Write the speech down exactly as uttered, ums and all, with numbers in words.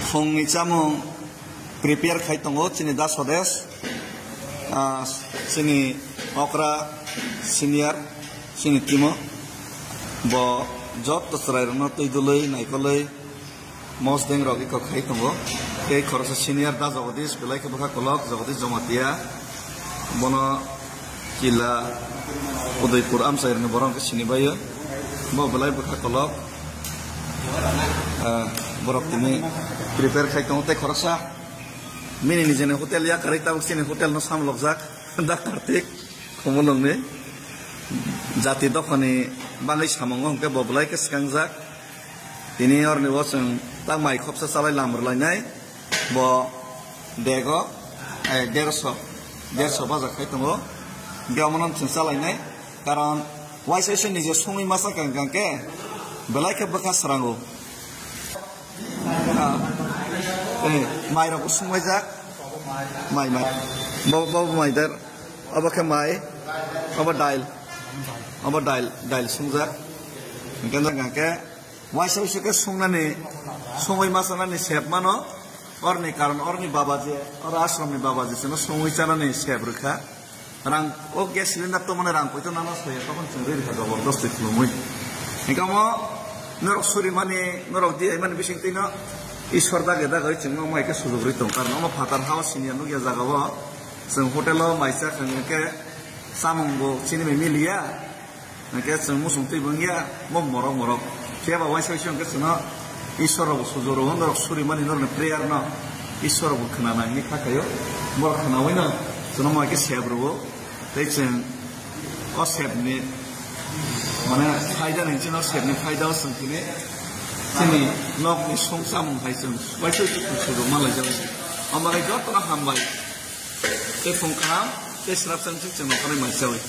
Phungni chamung prepare khai tongo chini Da Swadesh, ah, chini okra senior, chini team o. Bo joto chwrairokno twi dului, naikolwi, mosdeng rok iko khai tongo. Tei khoroksa senior Da Jagadish, belai khe bwkha kolok, Jagadish Jamatia. Bono Kila Udaipur amchairokni borok hwnkhe sinibaio. Bo belai bwkha kolok. Ah, borok tini prepare khai tongo tei khoroksa. Bini nijeni hotel yakarwi tabuk chini hotel no samlokjak. Da Kartik Khumulwngni jati dophani bagwi samungo hwnkhe bo belai khe swkangjak. Tini orni bo chwng tak mai khopsa chalai lam rwlainai. Bo bego, eh, derso, derso baja khai tongo. Bia omono chwng chalainai. Karon waisa waisa nije songwi masa kang kang khe belai khe bwkha srango. Ah, eh, mai rok songwaijak. Mai, mai. Bo, bo mai der. Obo khe mai. Obo dail. Obo dail, dail songjak. Hingke kang khe waisa waisa khe songnani, songwi ma chanani sep mano. Orni karon orni babaji, oro ashramni babaji chwngno songwi chanani sep rwkha. Rang, o gas cylinder tongmani rang poito nana soya, tokon chwng ri rwkha jabardasti khulumwi. Hingke omo norok surimani, norok diyaimani bisingtwino Ishwar dagi dagi chwngno omo hai khe sujuk rwi tong. Karon omo phatar hao siniya nukya jagao chwng hotel o mai cha kha hingke chamung bo chini bai miliya. Hingke chwng muchung twi bo wngya, bo morok morok. Phiya ba waisa waisa hingke chwngno Ishwar rok bo suju rwo, norok surimani norokni prayer no Ishwar rok bo khwnana hinwi kha khaio. Borok khwnawino chwngno mo hai khe sep rwo. Tei chwng o sep ni, mane, phaida ni chwngno sep ni phaida o chwng tini chini nok ni song chamung hai chwng waisa waisa suju ma lai jago. Omo bai jotono hambai. Tei phung kaham, tei srap chang chwng chwng nokharwi mai chawi.